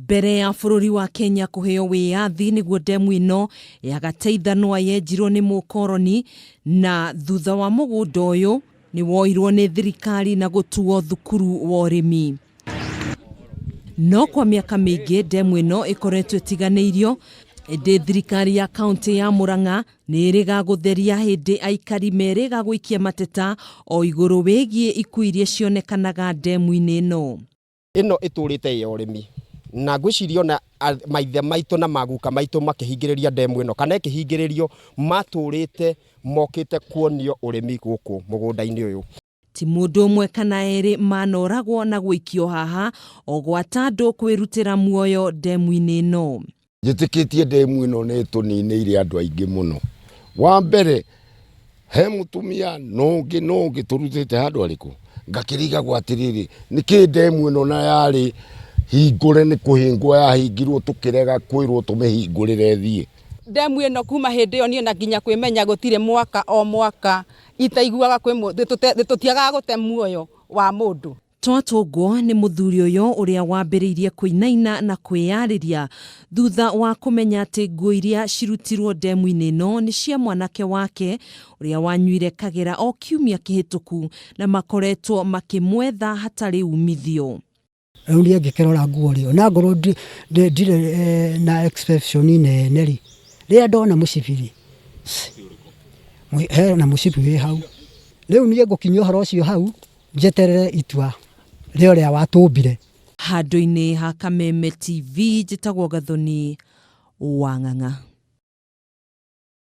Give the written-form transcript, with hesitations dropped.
Mbere ya bũrũri wa Kenya kũheo wĩyathi nĩguo ndemu ĩno ya Gateithanwa yenjirwo nĩ mũkoroni na thutha wa mũgũnda ũyũ nĩ woirwo nĩ thirikari na gũtuo thukuru wa ũrĩmi. No kwa mĩaka mĩingĩ ndemu ĩno ĩkoretwo ĩtiganĩirio, ĩndĩ thirikari ya kaũntĩ ya Murang'a nĩ ĩrĩga gũtheria hĩndĩ aikari merĩga gũikia mateta o igũrũ wĩgiĩ ikuũ iria cionekanaga ndemu-inĩ ĩno. Ĩno ĩtũrĩte ya ũrĩmi na ngwĩciria ona maithe maitũ na maguka maitũ makĩhingĩrĩria ndemu ĩno kana ĩkĩhingĩrĩrio matũrĩte mokĩte kuonio ũrĩmi gũkũ mũgũnda-inĩ ũyũ. Ti mũndũ ũmwe kana erĩ manoragwo na gũikio haha o gwata andũ kwĩrutĩra muoyo ndemu-inĩ ĩno. Njĩtĩkĩtie ndemu ĩno nĩ ĩtũninĩire andũ aingĩ mũno. Wa mbere he mũtumia na ũngĩ na ũngĩ tũrutĩte handũ harĩkũ? Ngakĩrigagwo atĩrĩrĩ, nĩkĩ ndemu ĩno na yarĩ hingũre nĩ kũhingwo yahingirwo tũkĩrega kwĩrwo tũmĩhingũrĩre ĩthiĩ. Ndemu ĩno kuma hĩndĩ ĩyo niĩ na nginya kwĩmenya gũtirĩ mwaka o mwaka itaiguaga kwĩ tũtiagaga gũte muoyo wa mũndũ. Twatũngwo nĩ mũthuri ũyũ ũrĩa wambĩrĩirie kũinaina na kwĩyarĩria thutha wa kũmenya atĩ nguo iria cirutirwo ndemu-inĩ ĩno nĩ cia mwanake wake ũrĩa wanyuire kagera o kiumia kĩhĩtũku na makoretwo makĩmwetha hatarĩ umithio. Rĩu niĩ ngĩkĩrora nguo rĩ, ona ngorwo ndirĩ na expression nene rĩ, rĩrĩa ndona mũcibi rĩ, hena mũcibi wĩ hau. Rĩu niĩ ngũkinyia ũhoro ũcio hau, njeterere itua rĩa ũrĩa watũmbire. Handũ-inĩ ha Kameme TV, njĩtagwo Gathoni Wang'ang'a.